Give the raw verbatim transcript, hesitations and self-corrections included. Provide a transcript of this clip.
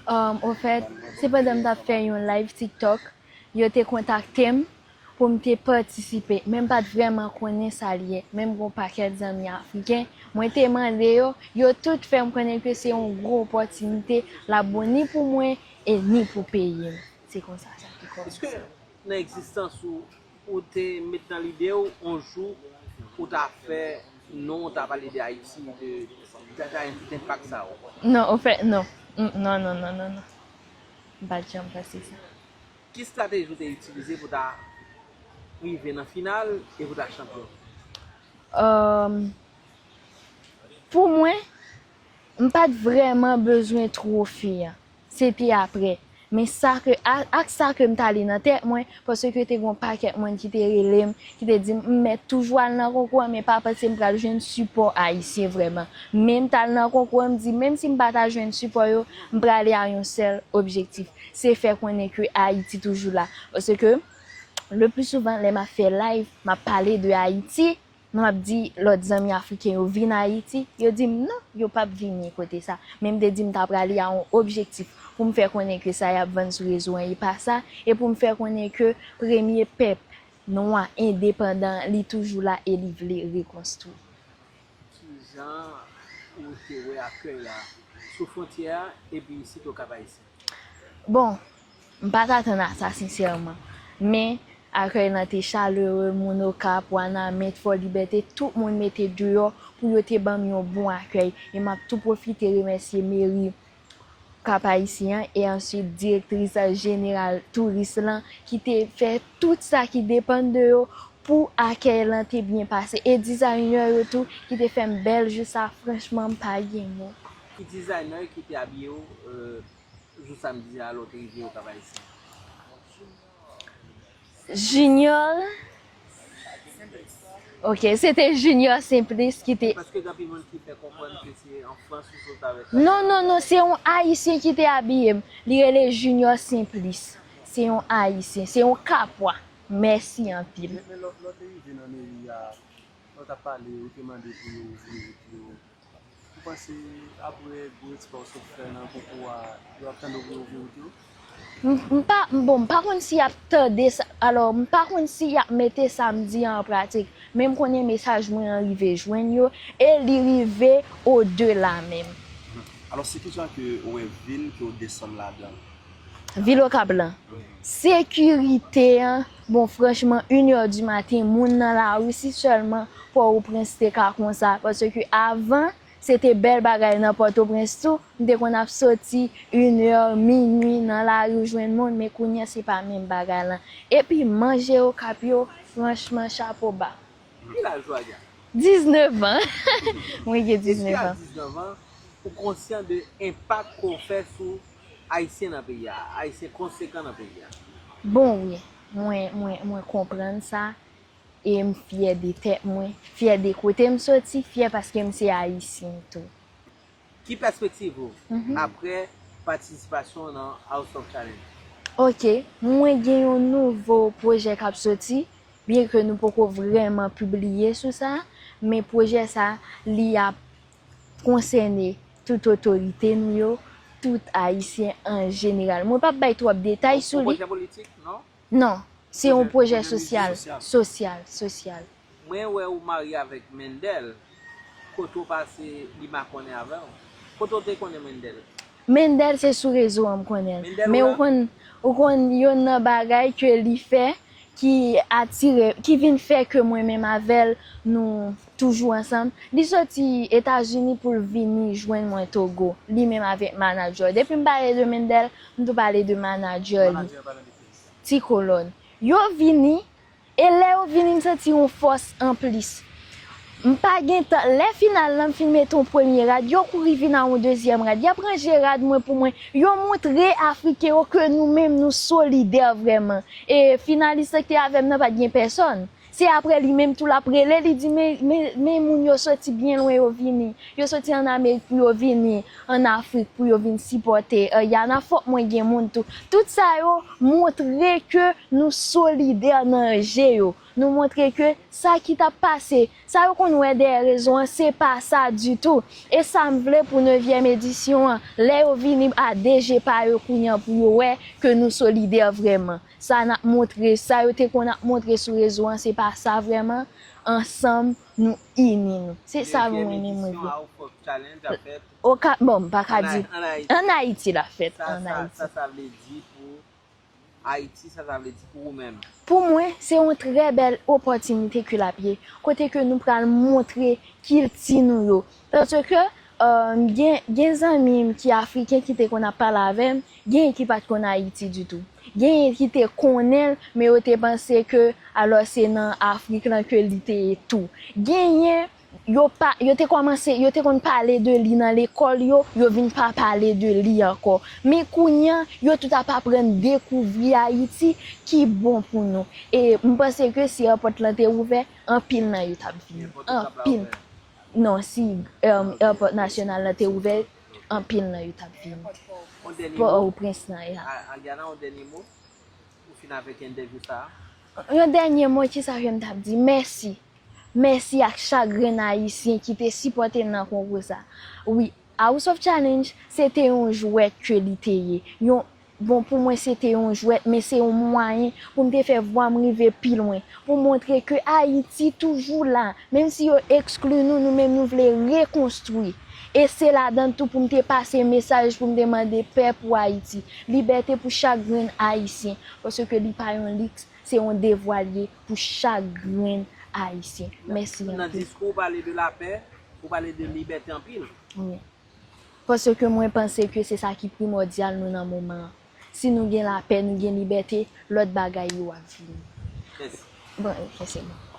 Um, ofèt, se pandan m t ap fè yon live TikTok, yo te kontakte m pou m te patisipe, men m pa t vrèman konnen sa l ye. Men m gen yon pakèt zanmi afriken, mwen te mande yo, yo tout fè m konnen ke se yon gwo opòtinite, l ap bon ni pou mwen e ni pou peyi m. Se konsa sa te kòmanse. Èske nan egzistans ou, ou te met nan lide w yon jou ou ta fè non, ou ta pale de Ayiti, de, de, de tout enpak sa yo? Non, ofèt, non. Mm, non, non, non, non, non. M pa t janm panse sa. Ki estrateji ou te itilize pou ta rive nan final e pou ta chanpyon? Um, pou mwen, m pa t vrèman bezwen twofe a. Se te apre. Men sa ke, a- ak sa ke m t ale nan tèt mwen, paske te gen yon pakèt moun ki te rele m, ki te di m, m mèt toujou al nan konkou an, men pa panse m pral jwenn sipò ayisyen vrèman. Men m t al nan konkou an, m di, menm si m pa ta jwenn sipò yo, m prale a yon sèl objektif. Se fè konnen ke Ayiti toujou la. Paske, le pli souvan, lè m ap fè live, m ap pale de Ayiti, m ap di lòt zanmi afriken yo vin Ayiti, yo di m non, yo p ap vini kote sa. Men m te di m ta prale a yon objektif pou m fè konnen ke sa y ap vann sou rezo an e pa sa, e pou m fè konnen ke premye pèp nwa endepandan, li toujou la e li vle rekonstwi. Kijan ou te wè akèy la sou fwontyè a epi isit Okap Ayisyen? Bon, m pa t atann a sa sensèman. Men, akèy lan te chalere, moun Okap, Wanament, Fò Libète, tout moun mete deyò pou yo te ban m yon bon akèy. E m ap tou pwofite remèsye meri Kap Ayisyen an e answit direktris jeneral touris lan ki te fè tout sa ki depann de yo pou akèy lan te byen pase. E dizayner yo tou ki te fè m bèl jou sa, franchman, m pa gen mo. Ki dizayner ki te abiye w, euh, jou samdi a lè w te rive Okap Ayisyen? Junior. Ok, se te Junior Simplice ki te. Paske gen anpil moun ki fè konprann ke se an Frans ou sot avèk la. Non, non, non, se yon Ayisyen ki te abiye m. Li rele Junior Simplice. Se yon Ayisyen, se yon Kapwa. Mèsi anpil. Men, men lè, lè w te rive nan meri a, lè w t ap pale, ou te mande pou yo ouvri wout yo. Ou panse apre gwo ekspè w sot fè nan konkou a, yo ap tande w pou yo ouvri wout yo? M, m pa, m, bon, m pa konn si y ap tande sa, alò, m pa konn si y ap mete sa m di an an pratik, men m konnen mesaj mwen an rive jwenn yo, e li rive odela menm. Alò, se kijan ke ou wè vil ke w desann ladan? Vil Okap lan. Sekirite an, bon, franchman, inè di maten, moun nan lari, si sèlman Pòtoprens te ka konsa, paske avan, se te bèl bagay nan Pòtoprens tou, m te konn ap soti inè, minui nan lari jwenn moun, men kounye a se pa menm bagay lan. Epi manje Okap yo, franchman, chapo ba. Ki laj ou, Adia? Diznèf an. Mwen gen diznèf an. Èske a diznèf an, ou konsyan de enpak ke w fè sou Ayisyen nan peyi a, Ayisyen konsekan nan peyi a? Bon, wi. Mwen, mwen, mwen konprann sa. E m fyè de tèt mwen, fyè de kote m soti, fyè paske m se Ayisyen tou. Ki pèspektiv ou, mhm, apre patisipasyon w nan House of Challenge? Ok, mwen gen yon nouvo pwojè k ap soti, byen ke nou poko vrèman pibliye sou sa, men pwojè sa, li ap konsène tout otorite nou yo, tout Ayisyen an jeneral. Mwen p ap bay twòp detay sou li. Yon pwojè politik, non? Non, se yon pwojè sosyal. Sosyal, sosyal. Mwen wè ou marye avèk Mendel. Kote w pase, li makonnen avè w? Kote w te konnen Mendel? Mendel se sou rezo an m konnen l. Men ou konn, ou konn yonn nan bagay ke li fè ki atire, ki vin fè ke mwen menm avè l, nou toujou ansanm. Li soti Etazini pou l vini jwenn mwen Togo, li menm avèk manadjè. Depi m pale de Mendel, m tou pale de manadjè li. Ti Kolòn. Yo vini, e lè yo vini, m santi yon fòs anplis. M pa gen tan, lè final lan, m fin mete yon premye rad, yo kouri vin a yon dezyèm rad. Y ap ranje rad mwen pou mwen. Yo montre Afriken yo ke nou menm, nou solidè vrèman. E finalis lan ki te avè m nan pa t gen pèsòn. Se apre li menm tou l ap rele, li di, men, men, men moun yo soti byen lwen yo vini. Yo soti ann Amerik pou yo vini ann Afrik pou yo vin sipòte, eh, Yana. Fòk mwen gen moun tou. Tout sa yo montre ke nou solidè nan je yo. Nou montre ke sa ki t ap pase, sa yo konn wè dèyè rezo an, se pa sa ditou. E sa m vle pou nevyèm edisyon an, lè yo vini a de je pa yo kounye an pou yo wè ke nou solidè vrèman. Sa n ap montre, sa yo te konn ap montre sou rezo an, se pa sa vrèman. Ansanm, nou ini nou. Se sa mwen menm mwen vle. Oka, bon, m pa ka di. Ann Ayiti l ap fèt, ann Ayiti. Sa, sa vle di pou Ayiti, sa, sa vle di pou ou menm? Pou mwen, se yon trè bèl opòtinite ke l ap ye, kote ke nou pral montre kilti nou yo. Paske, euh, gen, gen zanmi m ki afriken ki te konn ap pale avè m, genyen ki pa t konn Ayiti ditou. Genyen ki te konnen l, men yo te panse ke, alò, se nan Afrik lan ke li te ye tou. Genyen yo pa, yo te kòmanse, yo te konn pale de li nan lekòl yo, yo vin pa pale de li ankò. Men kounye a, yo tout ap aprann dekouvri Ayiti ki bon pou nou. E m panse ke si èpòt lan te ouvè, anpil nan yo t ap vini. Anpil. Non, si, um, èpòt nasyonal lan te ouvè, anpil nan yo t ap vini. Pòtoprens lan, ya. Aliana, yon dènye mo? Ou fin avèk entèvyou sa a? Yon dènye mo, kisa ke m t ap di? Mèsi. Mèsi ak chak grenn Ayisyen ki te sipòte m nan konkou sa. Wi, House of Challenge, se te yon jwèt ke li te ye. Yon, bon, pou mwen, se te yon jwèt, men se yon mwayen pou m te fè vwa m rive pi lwen, pou montre ke Ayiti toujou la. Menm si yo ekskli nou, nou menm nou vle rekonstwi. E se ladan tou pou m te pase mesaj, pou m te mande pèp ou Ayiti, libète pou chak grenn Ayisyen, paske li pa yon liks, se yon devwa l ye pou chak grenn Ayisyen. Mèsi anpil. Nan diskou, ou pale de lapè, ou pale de libète anpil. Wi. Paske mwen panse ke se sa ki primòdyal nou nan moman an. Si nou gen lapè, nou gen libète, lòt bagay yo ap vini. Mèsi. Bon, ok, se bon.